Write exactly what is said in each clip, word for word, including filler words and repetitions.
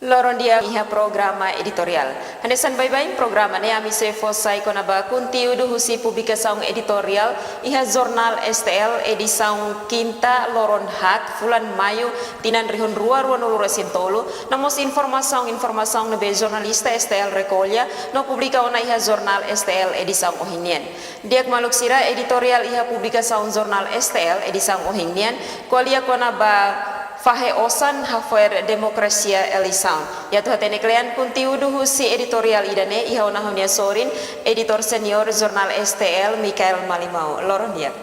Loron di'ak, iha programa editoriál. Hanesan baibain programa ne'e ami sei fó sai kona-ba konteúdu husi publikasaun editoriál iha jornál S T L edisaun kinta loron haat fulan Maiu tinan rihun rua ruanulu resin tolu, no mós informasaun-informasaun ne'ebé jornalista S T L rekolla no publika ona iha jornál S T L edisaun ohin nian. Di'ak maluk sira, editoriál iha publikasaun jornál S T L edisaun ohin nian ko'alia kona-ba fahe osan hafo'er demokrasia eleisaun. Atu hatene kle'an konteúdu husi editoriál ida-ne'e iha ona ha'u-nia sorin, editór seniór jornál S T L, Mikael Malimau. Loron di'ak.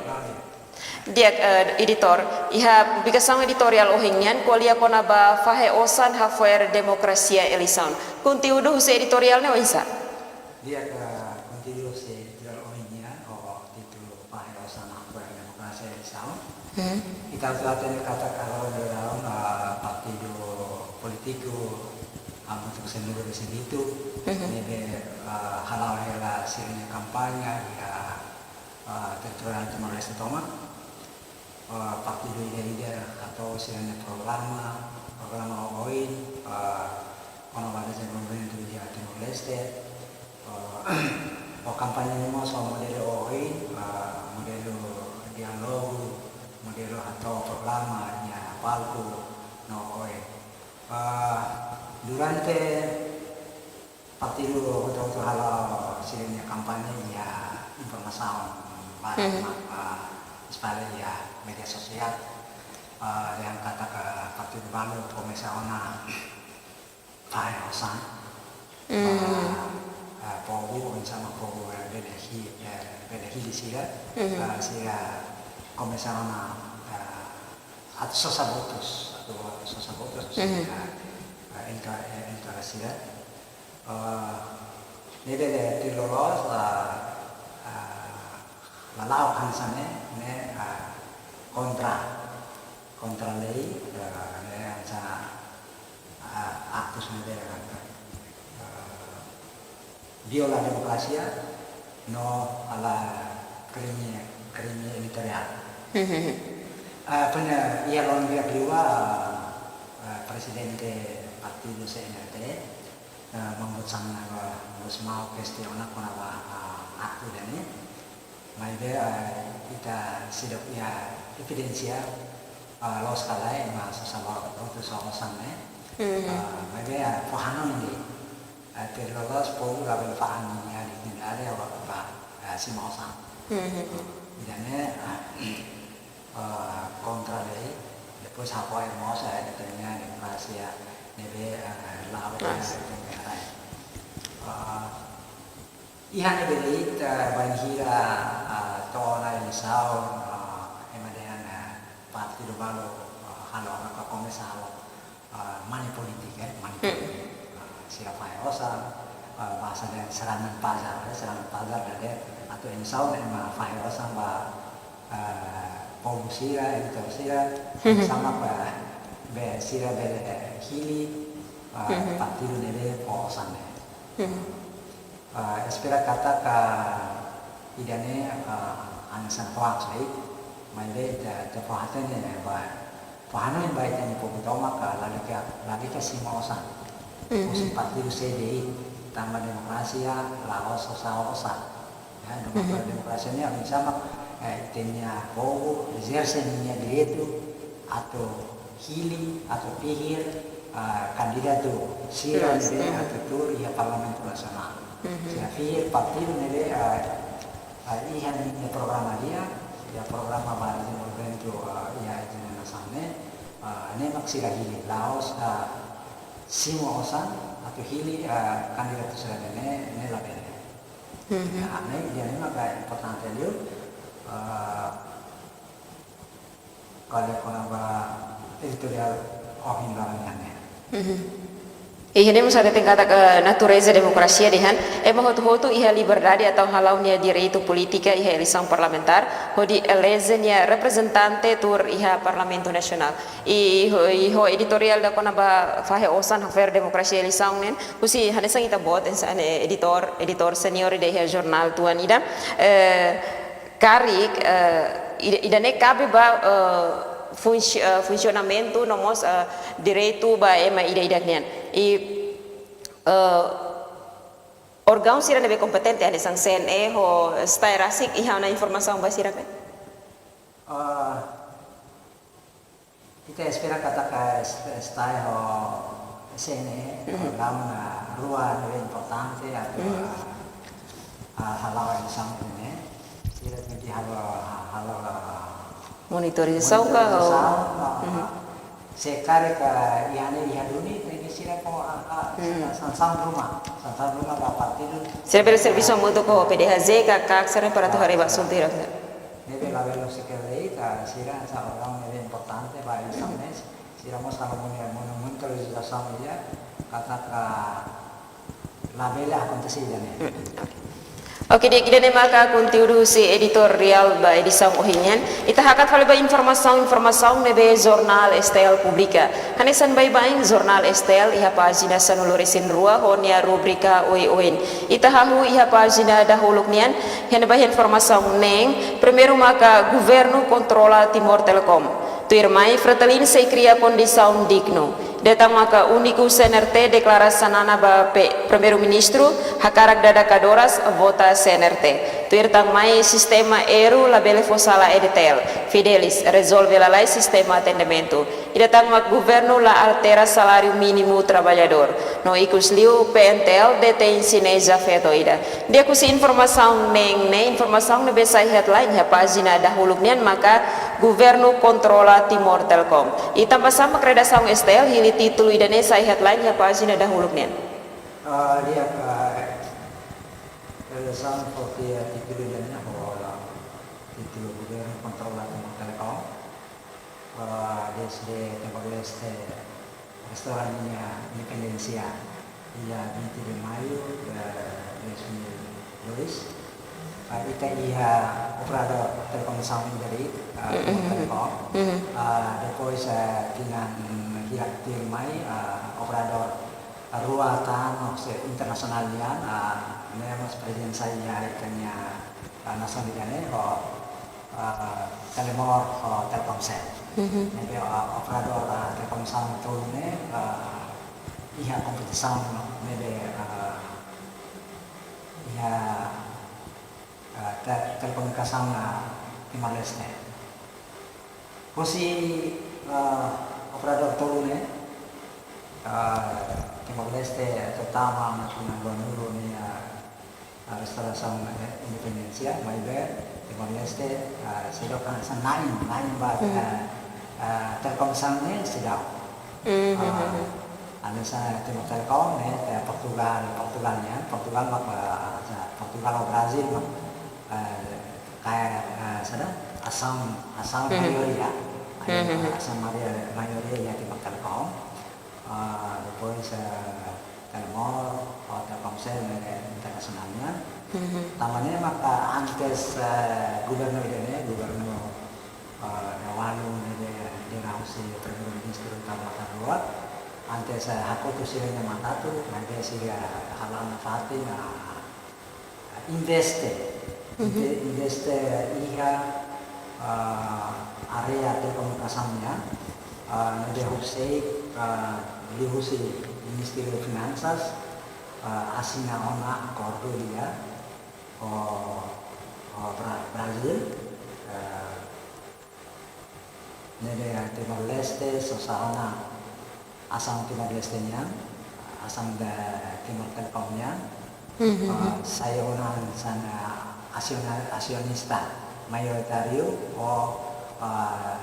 Di'ak, eh, editór, iha publikasaun editoriál ohin nian ko'alia kona-ba fahe osan hafo'er demokrasia eleisaun. Konteúdu husi editoriál ne'e oinsá? Di'ak, eh, konteúdu husi editoriál ohin nian ho títulu fahe osan hafo'er demokrasia eleisaun. Hmm. Ita atu hatene katak agora daudaun, eh, partidu polítiku, eh, hamutuk sanulu-resin-hitu, Mhm. ne'ebé, eh, hala'o hela sira-nia kampaña iha, eh, territóriu Timor-Leste tomak. Eh, partidu ida-ida hato'o sira-nia programa, programa oioin, eh, kona-ba dezenvolvimentu iha Timor-Leste, eh, ho kampaña ne'e mós ho modelu oioin, eh, modelu diálogu, modelu hato'o programa iha palku no oioin. Eh, durante partidu hotu-hotu hala'o sira-nia kampaña iha informasaun barak Mhm. mak, ah, espalla iha média sosiál. Ah, dehan katak partidu balu komesa ona fahe osan. Mhm. Ah, ah, povu, oinsá mak povu, eh, bele hi-, eh, bele hili sira, Mhm. ah, sira komesa ona, ah, atu sosa votus, atu sosa votus, Mhm. sira, ah, entra, eh, entra sira. Eh, ne'e bele tuir loloos, eh, eh, lala'ok hanesan ne'e, ne'e, eh, kontra, kontra lei, eh, ne'e hanesan, eh, aktus ne'ebé, eh, viola demokrasia, no halo krime, krime editoriál. Mhm. Eh, pernah iha loron di'ak liubá, eh, prezidente partidu C N R T, eh, Mambut Xanana Gusmão kestiona kona-ba, ah, aktu ida-ne'e. Maibé, ah, ita seidauk iha evidénsia, ah, loos ka lae ema sosa votus, sosa osan ne'e. Mhm. Ah, maibé, ah, fó hanoin de'it. Ah, tuir loloos povu labele fa'an ninia dignidade ba, ba, ah, simu osan. Mhm. Ida-ne'e, ah, eh, kontra lei, depois hafo'er mós, eh, ita-nia demokrasia ne'ebé, eh, la'o, eh, Mas. ita-nia rai. Eh, iha ne'ebé de'it, eh, bainhira, eh, to'o ona eleisaun, eh, ema dehan, eh, partidu balu, eh, halo, ka komesa halo, ah, money politik, eh, money Hmm. politik. Ah, sira fahe osan, ah, bahasa dehan serangan pajar, eh, serangan pajar ida-ne'e atu eleisaun ema fahe osan ba, ah, povu sira, eleitór sira, Hmm. sama ba be sira bele hili, ah, Hmm. partidu ne'ebé fó osan ne'e. Hmm. Ah, espera katak ida-ne'e, ah, hanesan hoax de'it, maibé ita, ita fó hatene ba, fó hanoin ba ita-nia povu tomak, ah, lalika, lalika simu osan. Mhm. Husi partidu sé de'it, tanba demokrasia la'ós sosa osan. Ya, Mhm. demokrasia ne'e ami sama, eh, ita-nia povu ezerse ninia direitu atu hili, atu fihir, ah, kandidatu sira Jelas, ne'ebé mhm. atu tuur iha Parlamentu Nasionál. Mhm. Sira fihir partidu ne'ebé, ah, ah, iha ninia programa di'ak, iha programa ba dezenvolvimentu, ah, iha ita-nia nasaun ne'e, ah, ne'e mak sira hili, la'ós, ah, simu osan atu hili, ah, kandidatu sira ne'e, ne'e labele. Mhm. Ya, ne'e, ida-ne'e maka importante liu, ah, ko'alia kona-ba editoriál ohin loron nian ne'e. Mhm. Iha ne'e mós hateten katak, eh, natureza demokrasia dehan, ema hotu-hotu iha liberdade atu hala'o nia direitu polítika iha eleisaun parlamentár, hodi eleje nia reprezentante tuur iha Parlamentu Nasionál. I, i ho, i ho editoriál ida kona-ba fahe osan hafo'er demokrasia eleisaun ne'e, husi hanesan ita-boot hanesan editór, editór seniór ida iha jornál tuan ida, eh, karik, eh, ida, ida-ne'e kabe ba, eh, funsi- eh, funsionamentu no mós, eh, direitu ba ema ida-idak nian. I, eh, órgaun sira ne'ebé kompetente, hanesan C N E ho STAE rasik, iha ona informasaun ba sira ne'e? Ah, ita espera katak STAE ho C N E, órgaun rua ne'ebé importante atu, ah, hala'o edisaun ne'e. Sira tenke halo, halo, ah, monitorizasaun ka, monitorizasaun, ah, se karik iha ne'e iha duni, tenke sira ko, ah, ah, sansaun ruma, sansaun ruma ba partidu. Sira bele servisu hamutuk ho PDHJ ka KAK sira para atu haree ba asuntu hirak ne'e. Ne'ebé labele husik de'it, sira hanesan órgaun ne'ebé importante ba edisaun ne'e, sira mós halo moni- moni- monitorizasaun ida, katak labele akontese ida-ne'e. Oke, di'ak, ida-ne'e maka konteúdu husi editoriál ba edisaun ohin nian. Ita hakat fali ba informasaun-informasaun ne'ebé jornál STL publika. Hanesan baibain, jornál STL iha pájina sanulu-resin-rua ho nia rubrika oioin. Ita hahú iha pájina dahuluk nian, iha ne'ebá iha informasaun neen, primeiru maka governu kontrola Timor Telecom. Tuirmai, Fretilin sei kria kondisaun dignu. Ida tan maka úniku CNRT deklara xanana ba Pe- Primeiru-Ministru, hakarak dada kadoras vota CNRT. Tuir tan mai sistema erru labele fó sala EDTL. Fidelis rezolve lalais sistema atendimentu. Ida tan mak governu la altera saláriu mínimu traballadór. No ikus liu PNTL detein xineza feto ida. Di'ak, husi informasaun neen ne'e, informasaun ne'ebé sai headline iha pájina dahuluk nian maka governu kontrola Timor Telecom. I tanbasá mak redasaun STL hili títulu ida-ne'e sai headline iha pájina dahuluk nian? Ah, di'ak, redasaun foti títulu ida-ne'e ho títulu governu kontrola Timor Telecom. Ah, desde Timor-Leste restaura ninia independénsia iha vinte de maio de dois mil e dois. Ah, ita iha operadór telekomunikasaun ida de'it, ah, Timor Telecom. Ah, depois, ah, tinan hirak tuirmai, ah, operadór rua tan no se internasionál nian, ah, ne'e mós prezensa iha ita-nia, ah, nasaun ida-ne'e ho, ah, Telemor ho Telkomsel. Ne'ebé, ah, operadór, ah, telekomunikasaun tolu ne'e, ah, iha kompetisaun ne'ebé, ah, iha, ah, te- telekomunikasaun, ah, Timor-Leste. Husi, ah, operadór tolu ne'e, ah, Timor-Leste, terutama mungkin Banulu nia, ah, restaurasaun, eh, independénsia, maibé Timor-Leste, ah, seidauk hanesan na'in, na'in ba, ah, ah, telekomunikasaun ne'e seidauk. Ah, hanesan Timor Telecom ne'e, eh, Portugal, Portugal nian, Portugal mak, ah, Portugal ho Brazil mak, eh, kayak, eh, sada, asaun, asaun maioria. Asaun maioria, maioria iha Timor Telecom. Ah, depois, eh, Telemor, ho Telkomsel, ne'e internasionál nian. Tanba ne'e maka antes, eh, governu ida-ne'e, governu, eh, dawalu ne'ebé lidera husi Primeiru-Ministru Tan Matan Ruak, antes, eh, hakotu sira-nia mandatu, maibé sira hala'o nafatin, ah, investe. Inte- investe iha, ah, área telekomunikasaun nian, ah, ne'ebé husik, ah, liuhusi Ministériu Finansas, ah, asina ona akordu ida ho, ho Bra- Brazil, ah, ne'ebé Timor-Leste sosa ona asaun Timor-Leste nian, asaun Timor Telecom nian, ah, sai ona hanesan asionista, asionista maioritáriu ho, ah,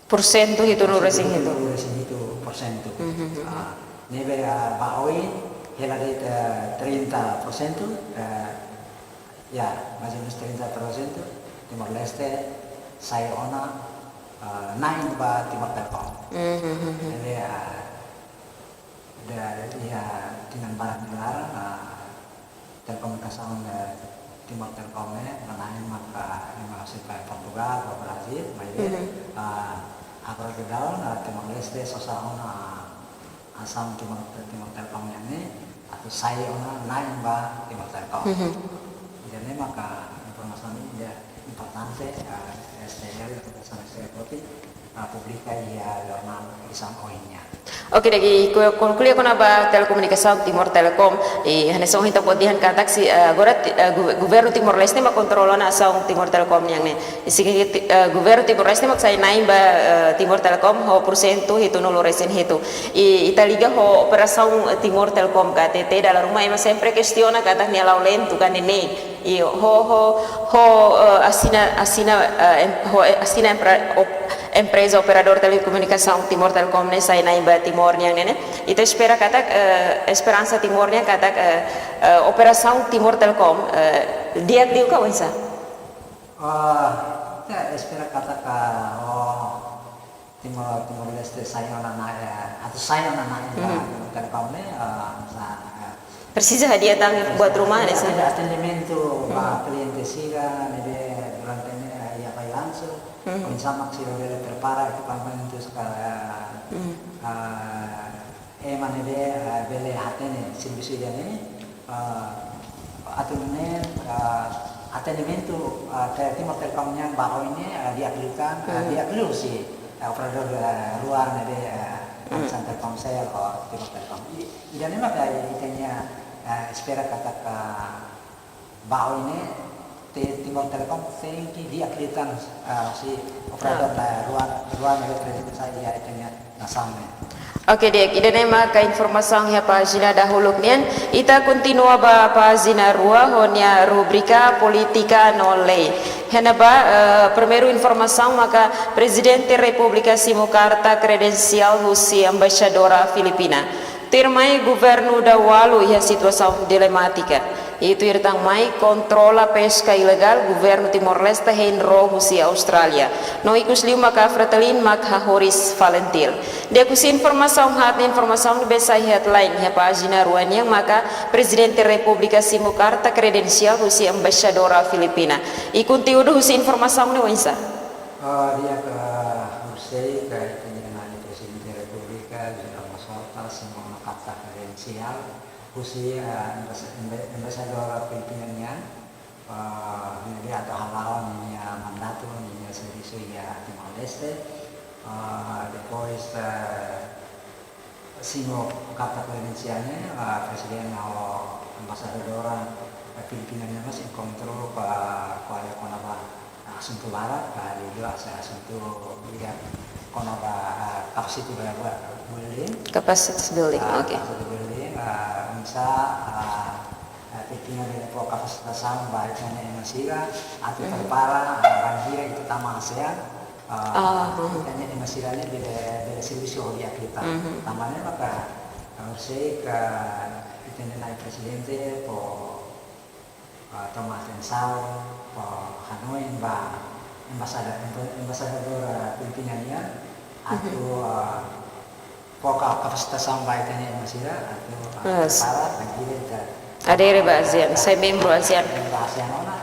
porsentu hitunulu-resin-hitu. Hitunulu-resin-hitu porsentu. Ah, ne'ebé, ah, ba oin hela de'it, eh, trinta porsentu, eh, ya, mais ou menos trinta porsentu, Timor-Leste sai ona, ah, na'in ba Timor Telecom. Ne'ebé, ah, da- iha tinan barak nia laran, ah, telekomunikasaun, eh, Timor Telecom ne'e la na'in maka ema husi Portugal ho Brazil, maibé, ah, agora daudaun, ah, Timor-Leste sosa ona, ah, asaun Timor, Timor Telecom nian ne'e atu sai ona na'in ba Timor Telecom. Ida-ne'e maka informasaun ida importante, ah, S T L, Fundasaun S T L Kopi, ah, publika iha jornál edisaun ohin nian. Oke, di'ak, i ko-, konklui kona-ba telekomunikasaun Timor Telecom, i hanesan ohin ita dehan katak si, eh, agora ti-, eh, gu-, governu Timor-Leste mak kontrola ona asaun Timor Telecom nian ne'e. I si, eh, governu Timor-Leste mak sai-na'in ba, eh, Timor Telecom ho pursentu hitunulu-resin-hitu. I ita liga ho operasaun Timor Telecom ka T T dala ruma ema sempre kestiona katak nia la'o lentu ka ne'e ne'e. I ho, ho, ho, eh, asina, asina, eh, em-, ho, eh, asina empra-, op-, empreza operadór telekomunikasaun Timor Telecom ne'e sai-na'in ba Timor nian ne'e ne'e. Ita espera katak, eh, esperansa Timor nian katak, eh, eh, operasaun Timor Telecom, eh, di'ak liu ka oinsá? Ah, ita espera katak, ah, oh, Timor, Timor-Leste sai ona na, eh, atu sai ona na, eh, Mhm. Timor Telecom ne'e, eh, sa, eh, Presiza hadi'a tan buat ruma, presiza hanesan. Atendimentu ba Mhm. kliente sira, ne'ebé durante ne'e, eh, iha freelance, Mhm. oinsá mak sira bele prepara ekipamentu sira, eh, Mhm. eh, ema ne'ebé, eh, bele hatene servisu ida-ne'e, eh, atu nune'e, eh, atendimentu, eh, Te-, Timor Telecom nian ba oin ne'e, eh, di'ak liután, eh, Hmm. di'ak liu husi, eh, operadór, eh, rua ne'ebé, eh, Hmm. hanesan Telkomcel ho Timor Telecom. I, ida-ne'e maka ita-nia, eh, espera katak, eh, ba oin ne'e, Te-, Timor Telecom tenke di'ak liután, eh, husi operadór Ah. na rua, rua ne'ebé prezente sai iha ita-nia nasaun ne'e. Oke, di'ak, ida-ne'e maka informasaun iha pájina dahuluk nian. Ita kontinua ba pájina rua ho nia rubrika Polítika no Lei. Iha ne'ebá, eh, primeiru informasaun maka Prezidente Repúblika simu karta kredensiál husi Embaixadora Filipina. Tuirmai governu daualu iha situasaun dilemátika. I tuir tan mai kontrola peska ilegál, governu Timor-Leste hein ró husi Austrália. No ikus liu maka Fretilin mak hahoris FALINTIL. Di'ak, husi informasaun haat ne'e, informasaun ne'ebé sai headline iha pájina rua nian maka Prezidente Repúblika simu karta kredensiál husi Embaixadora Filipina. I konteúdu husi informasaun ne'e oinsá? Ah, di'ak, ah, horiseik, ah, ita-nia na'i Prezidente Repúblika, José Ramos Horta, simu ona karta kredensiál husi, ah, embas-, emba-, Embaixadora Filipina nian, ah, ne'ebé atu hala'o ninia mandatu, ninia servisu iha Timor-Leste. Ah, depois, ah, simu karta kredensiál ne'e, ah, Prezidente ho Embaixadora, eh, Filipina nian mós enkontru ba ko'alia kona-ba asuntu barak, ba liuliu asuntu ida kona-ba, ah, capacity building. Capacity building, Ah, oke. Capacity building, ah, oinsá, ah, ah, Filipina bele fó kapasitasaun ba ita-nia ema sira, atu Mhm. prepara, ah, bainhira ita tama ASEAN, ah, Ah, mhm. ita-nia ema sira ne'e bele, bele servisu ho di'ak liután. Mhm. Tanba ne'e maka, ah, horiseik, ah, ita-nia na'i Prezidente fó, ah, toma atensaun, fó hanoin ba embaixada-, emba-, Embaixadora Filipina nian, atu, Mhm. ah, fó ka-, kapasitasaun ba ita-nia ema sira, atu, ah, Yes. prepara, bainhira ita Adere ba ASEAN, sai membru ASEAN. Membru ASEAN ona,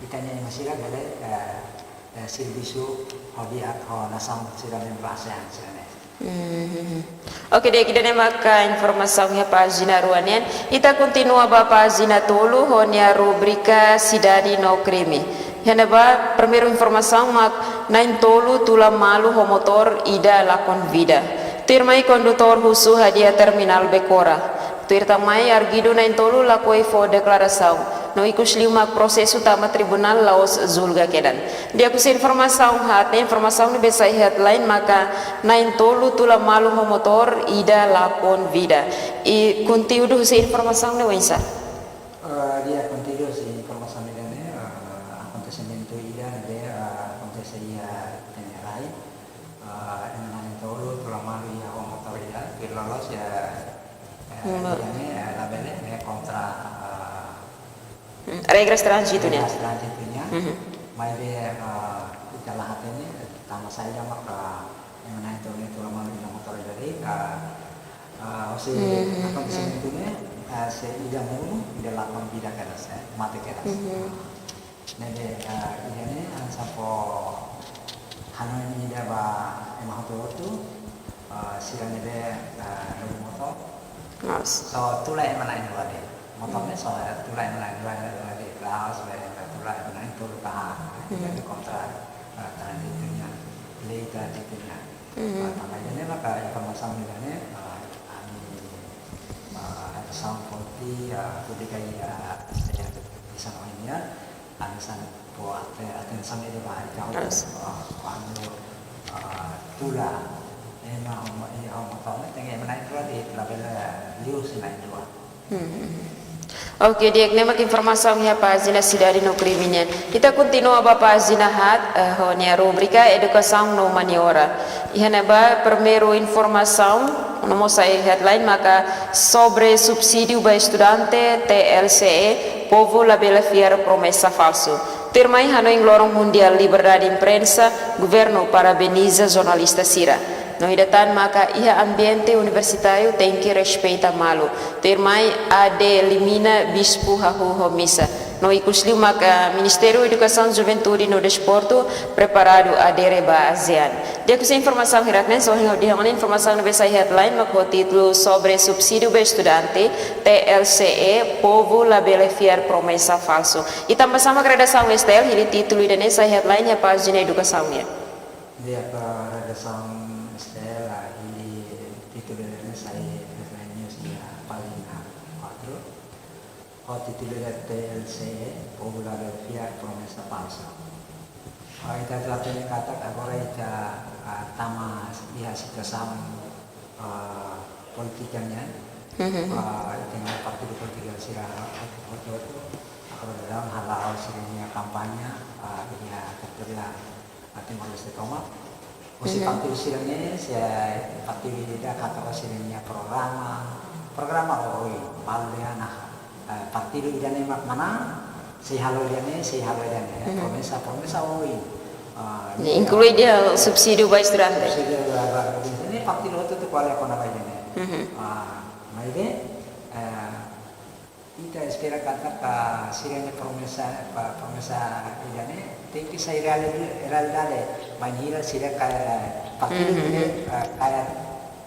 ita-nia ema sira bele, eh, eh, servisu ho di'ak ho nasaun sira membru ASEAN sira-ne'e. Mhm. Oke, di'ak, ida-ne'e maka informasaun iha pájina rua nian. Ita kontinua ba pájina tolu ho nia rubrika Sidade no Krime. Iha ne'ebá, primeiru informasaun mak na'in-tolu tula malu ho motór ida lakon vida. Tuirmai kondutór husu hadi'a terminál Becora. Tuir tan mai arguidu na'in-tolu lakohi fó deklarasaun. No ikus liu mak prosesu tama tribunál la'ós julga kedan. Di'ak, husi informasaun haat ne'e, informasaun ne'ebé sai headline maka na'in-tolu tula malu ho motór ida lakon vida. I konteúdu husi informasaun ne'e oinsá? Eh, di'ak, konteúdu husi informasaun ida-ne'e, eh, akontesimentu ida ne'ebé, eh, akontese iha ita-nia rai. Eh, ema na'in-tolu tula malu iha ho motór ida, tuir loloos iha, eh, Hmm, ba- ida-ne'e, eh, labele, ne'e kontra, eh, Hmm, regras tránzitu nian. Regras tránzitu nian. Mhm. Maibé, eh, ita la hatene, tanba saida maka ema na'in-tolu ne'e tula malu iha motór ida de'it, eh, eh, husi Mhm, akontesimentu mhm. ne'e, eh, se ida monu, ida lakon vida kedas, eh, mate kedas. Mhm. Ne'ebé, eh, ida-ne'e hanesan fó hanoin ida ba ema hotu-hotu, eh, sira ne'ebé, eh, lori motór. Mas. So, tula ema na'in-rua de'it. Motór ne'e so, eh, tula ema na'in-rua de'it, klaus, eh, tula ema na'in-tolu ka haat. Hmm. Jadi kontra, ah, tranzísiu nian, lei tranzísiu nian. Mhm. Ah, tanba ida-ne'e maka informasaun ida-ne'e, ah, ami, ah, redasaun foti, ah, publika iha, ah, S T L edisaun ohin nian, ami hanesan fó ate-, atensaun ida ba ita hotu, ah, kuandu, ah, tula, ema, ema, ema, ema, ema, tenke ema na'in-rua de'it, labele liu husi na'in-rua. Hmm. Oke, di'ak, ne'e mak informasaun iha pájina Sidade no Krime nian. Ita kontinua ba pájina haat, eh, ho nia rubrika Edukasaun no Humaniora. Iha ne'ebá primeiru informasaun, no mós sai headline maka sobre subsídiu ba estudante T L C E, povu labele fiar promesa falsu. Tuirmai hanoin loron Mundiál Liberdade Imprensa, governu parabeniza jornalista sira. No ida tan maka iha ambiente universitáriu tenke respeita malu. Tuirmai A D Limina bispu hahú ho misa. No ikusliu maka Ministériu Edukasaun, Juventude no Desportu preparadu adere ba ASEAN. Di'ak, husi informasaun hirak-ne'e, so hingga di hongni informasaun ne'ebé sai headline mak ho títulu sobre subsídiu ba estudante T L C E, povu labele fiar promesa falsu. I tanba sá mak redasaun S T L hili títulu ida-ne'e sai headline iha pájina Edukasaun nian? Di'ak, redasaun S T L, ah, hili títulu ida-ne'e sai headline news iha pájina quatro. Ho títulu ida T L C E, povu labele fiar promesa falsu. Ah, ita hatene katak agora ita, ah, tama iha situasaun, ah, polítika nian. Mhm. Ah, ita-nia partidu polítiku sira hotu-hotu agora daudaun hala'o sira-nia kampaña, ah, iha territóriu, ah, Timor-Leste tomak. Husi, mhm, partidu sira-ne'e, se partidu ida katak sira-nia programa, programa oioin, balu dehan, eh, partidu ida-ne'e mak manán, sei halo ida-ne'e, sei halo ida-ne'e, mhm, promesa, promesa oioin. Ah, ne'e, ne'e inklui dehan subsídiu ba estudante. Subsídiu ba, ba, ba, ne'e partidu hotu-hotu ko'alia kona-ba ida-ne'e. Mhm. Ah, maibé, eh, ita espera katak sira-nia promesa, pa-, promesa ida-ne'e tenke sai reali-, realidade. Bainhira sira kaer, partidu, mhm, ne'e, eh, kaer,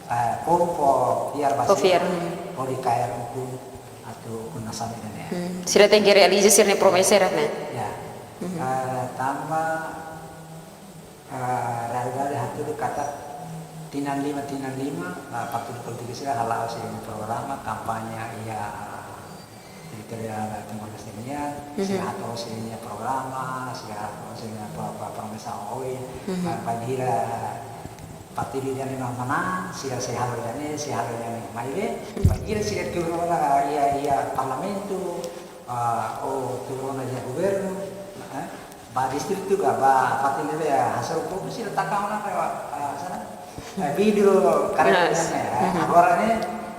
eh, povu fó fiar ba sira, fó fiar, mhm, hodi kaer ukun atu ukun nasaun ida-ne'e. Hmm. Sira tenke realiza sira-nia promesa hirak-ne'e. Ya. Mhm. Eh, tanba, eh, realidade hatudu katak tinan lima, tinan lima, eh, partidu polítiku sira hala'o sira-nia programa kampaña iha, eh, territóriu Timor-Leste nian, mhm, sira hato'o sira-nia programa, sira hato'o sira-nia pro-, pro-, promesa oioin, mhm, eh, bainhira partidu ida-ne'e mak manán, sira sei halo ida-ne'e, sei halo ida-ne'e. Maibé, mhm, bainhira sira tuur ona iha, iha parlamentu, ah, ou tuur ona iha governu, eh, ba distritu ka, ba fatin ne'ebé, ah, hasoru povu sira taka ona ka, ah, sana, eh, vídeo karet, yes, ne'e, eh, mhm, agora ne'e,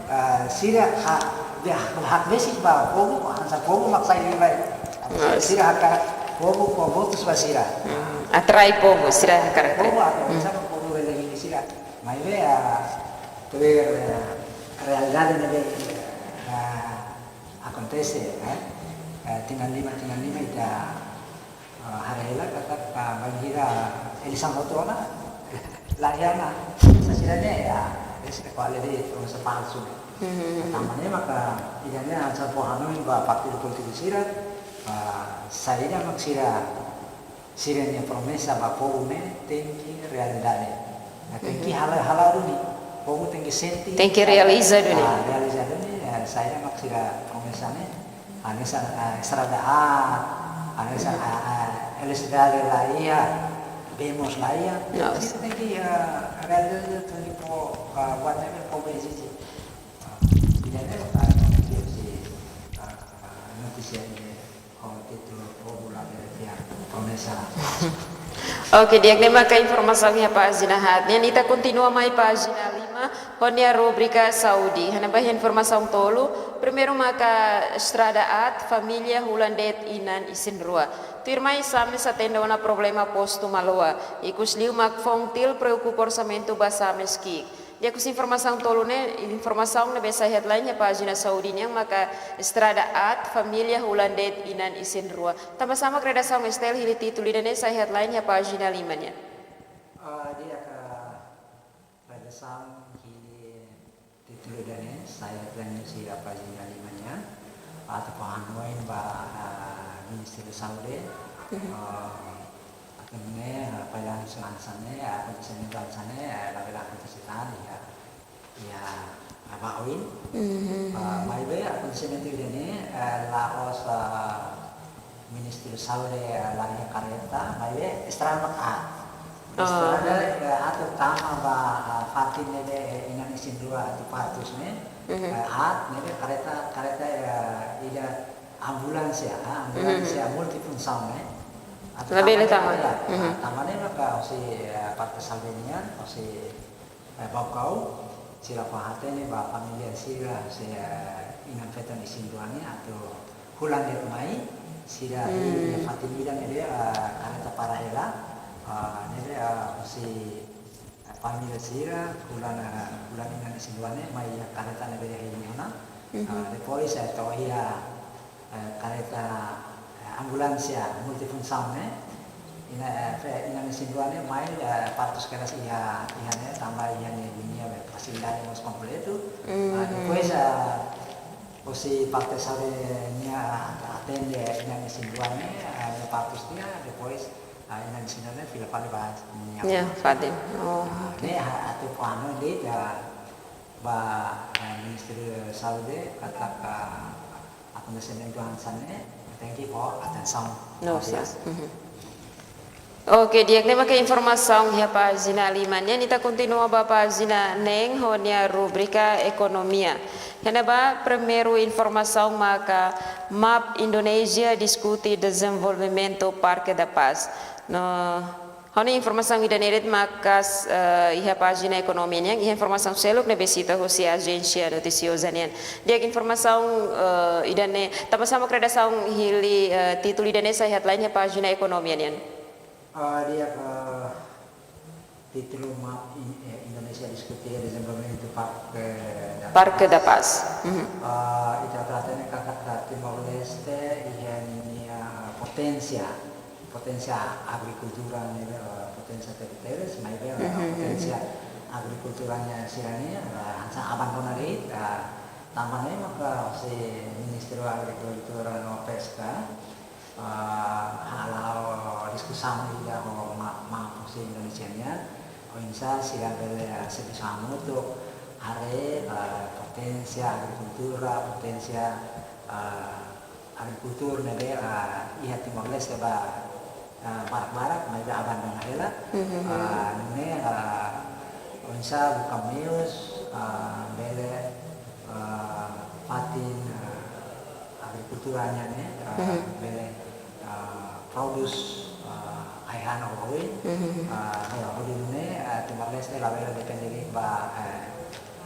eh, sira ha-, be-, hakbesik ba povu, hanesan povu mak sai liu ba. Yes. Sira hakarak povu fó votus ba sira. Hmm. Atrai povu, sira hakarak atrai. Povu atrai, hmm, hanesan povu bele hili sira. Maibé, ah, tuir, eh, realidade ne'ebé, ah, akontese, eh, eh, tinan lima, tinan lima ita, eh, haree hela katak, ah, bainhira eleisaun hotu ona, la iha ona, sasira ne'e, ya, es kuale de promesa falsu. Mhm. Tanba ne'e maka, ida-ne'e hanesan fó hanoin ba partidu polítiku sira, ah, saida mak sira sira-nia promesa ba povu ne'e tenke realidade. Nah, tenke, mhm, hala'o, hala'o duni. Povu tenke sente. Tenke realiza duni. Ah, realiza duni, eh, saida mak sira promesa ne'e. Hanesan, eh, estrada aat, hanesan, mhm, eh, eh, eletrisidade la iha, bee mós la iha. Yes. Sira tenke, eh, realiza duni, tenke fó, eh, buat ne'ebé povu ezije. Ah, ida-ne'e, eh, notísia, eh, notísia ne'e. Ho títulu Povu Labele Fiar Promesa. Oke, di'ak, ne'e maka informasaun iha pájina haat. Nian ita kontinua mai pájina lima, ho nia rubrika Saúde. Iha ne'ebá iha informasaun tolu, primeiru maka estrada aat, família holan de'it inan isin-rua. Tuirmai SAMES atende ona problema postu Maloa. Ikusliu mak FONGTIL preokupa orsamentu ba SAMES ki'ik. Di'ak, husi informasaun tolu ne'e, informasaun ne'ebé sai headline iha pájina Saúde nian maka estrada aat, família holan de'it inan isin-rua. Tanba sá mak redasaun S T L hili títulu ida-ne'e sai headline iha pájina lima nian? Ah, di'ak, redasaun hili títulu ida-ne'e sai headline iha pájina lima nian. Atu fó hanoin ba, ah, Ministériu Saúde, mhm, ah, Ne'e, eh, pailan hanesan ne'e, eh, akontesimentu hanesan ne'e, eh, labele akontese tan iha, iha, eh, ba oin. Mhm. Eh, maibé akontesimentu ida-ne'e, eh, la'ós, eh, Ministériu Saúde, eh, la iha kareta, maibé estrada mak aat. Oh. Estrada, eh, atu tama ba, eh, fatin ne'ebé, eh, inan isin-rua atu partus ne'e, mhm, eh, aat, ne'ebé kareta, kareta, eh, ida ambulánsia, ah, ambulánsia, mhm, multifunsaun ne'e. Atu labele tama, tama, ya, mhm, tama ne'e maka husi, eh, parte saúde nian, husi, eh, Baucau, sira fó-hatene ba família sira, husi, eh, inan-feton isin-rua ne'e, atu fulan de'it mai, sira, hmm, iha fatin ida ne'ebé, eh, kareta para hela, eh, ne'ebé, eh, husi, eh, família sira, fulan, eh, fulan inan isin-rua ne'e, mai iha kareta ne'ebé hela ona. Mhm. Eh, depois, eh, to'o iha, eh, kareta, eh, ambulánsia multifunsaun ne'e. Ina, eh, fe-, inan isin-rua ne'e mai, eh, partus kedas iha, iha ne'e, tanba iha ne'e ninia, eh, fasilidade mós kompletu. Ah, mhm, depois, eh, husi parte saúde nia atende inan isin-rua ne'e, eh, nia partus tiha, depois, eh, inan isin-rua ne'e fila fali ba nia, ya, fatin. Oh, ah, oke. Ne'e ha-, atu fó-hanoin de'it, eh, ba, eh, Ministériu Saúde, katak, eh, akontesimentu hanesan ne'e, tenke fó atensaun. No, oke, sa-, mhm. Oke, di'ak, ne'e maka informasaun iha pájina lima nian, ita kontinua ba pájina neen ho nia rubrika ekonomia. Iha ne'ebá primeiru informasaun maka MAP Indonézia diskute dezenvolvimentu Parque da Paz. No, ha'u-nia informasaun ida-ne'e de'it maka, eh, iha pájina ekonomia nian, iha informasaun seluk ne'ebé sita husi ajénsia notisioza nian. Di'ak, informasaun, eh, ida-ne'e, tanba sá mak redasaun hili, eh, títulu ida-ne'e sai headline iha pájina ekonomia nian? Ah, di'ak, eh, títulu MAP in-, eh, Indonézia diskute dezenvolvimentu Parque da Paz. Parque da Paz. Mhm. Ah, ita hatene katak Timor-Leste iha ninia, eh, poténsia, poténsia agrikultura ne'e, eh, poténsia tebetebes, maibé, eh, mhm, poténsia, mhm, agrikultura nian sira-ne'e, eh, hanesan abandona de'it, eh, tanba ne'e maka husi Ministériu Agrikultura no Peska, eh, hala'o diskusaun ida ho MAP, MAP husi Indonézia nian, oinsá sira bele, eh, servisu hamutuk, haree, eh, poténsia agrikultura, poténsia, eh, agrikultór ne'ebé, eh, iha Timor-Leste ba, eh, barak-barak, maibé abandona hela. Mhm. Eh, nune'e, eh, oinsá buka meius, eh, bele, eh, fatin, eh, agrikultura nian ne'e, eh, mhm, bele, eh, prodús, eh, ai-han ho oin. Mhm. Eh, ya, hodi nune'e, eh, Timor-Leste labele depende de'it ba, eh,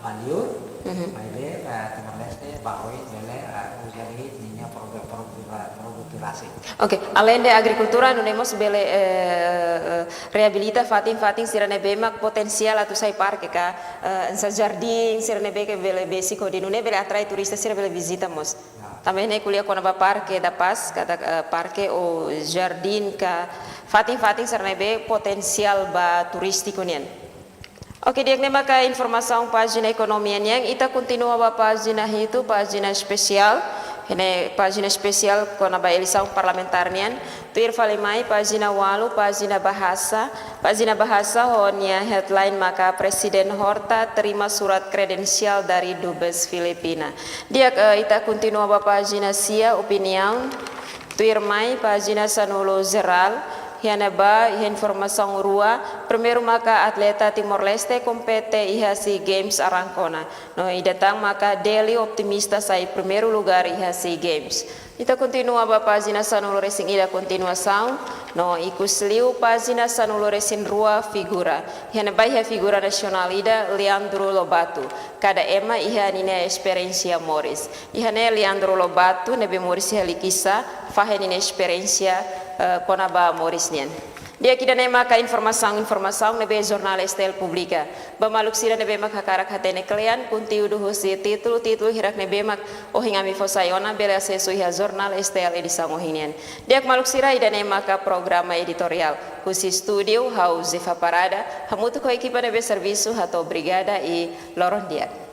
ba liur, mhm, maibé, eh, Timor-Leste ba oin bele, eh, uza de'it ninia produ-, produtu-, produtu rasik. Oke, aleinde agrikultura, nune'e mós bele, eh, eh, reabilita fatin-fatin sira ne'ebé mak poténsiál atu sai parke ka, eh, hanesan jardín sira ne'ebé ke bele besik hodi nune'e bele atrai turista sira bele vizita mós. Ya. Tanba ne'e ko'alia kona-ba Parque da Paz, katak, eh, parke ou jardín ka fatin-fatin sira ne'ebé poténsiál ba turístiku nian. Oke, di'ak, ne'e maka informasaun pájina ekonomia nian, ita kontinua ba pájina hitu, pájina espesiál. Ne'e pájina espesiál kona-ba eleisaun parlamentár nian. Tuir fali mai, pájina ualu, pájina bahasa. Pájina bahasa ho nia headline maka Presiden Horta terima surat kredensiál dari Dubes Filipina. Di'ak, eh, ita kontinua ba pájina sia, opiniaun. Tuirmai, pájina sanulu jerál, iha ne'ebá iha informasaun rua, primeiru maka atleta Timor-Leste kompete iha SEA Games Arancona. No ida tan maka Deli optimista sai primeiru lugar iha SEA Games. Ita kontinua ba pájina sanulu resin ida kontinuasaun, no ikusliu pájina sanulu resin rua figura. Iha ne'ebá iha figura nasionál ida, Leandro Lobato. Kada ema iha ninia esperiénsia moris. Iha ne'e Leandro Lobato ne'ebé moris iha Likisá, fahe ninia esperiénsia, eh, kona-ba moris nian. Di'ak, ida-ne'e maka informasaun-informasaun ne'ebé jornál STL publika. Ba maluk sira ne'ebé mak hakarak hatene kle'an konteúdu husi títulu-títulu hirak ne'ebé mak ohin ami fó sai ona, bele asesu iha jornál STL edisaun ohin nian. Di'ak maluk sira, ida-ne'e maka programa editoriál. Husi estúdiu, ha'u Zefa Parada, hamutuk ho ekipa ne'ebé servisu hato'o obrigada i loron di'ak.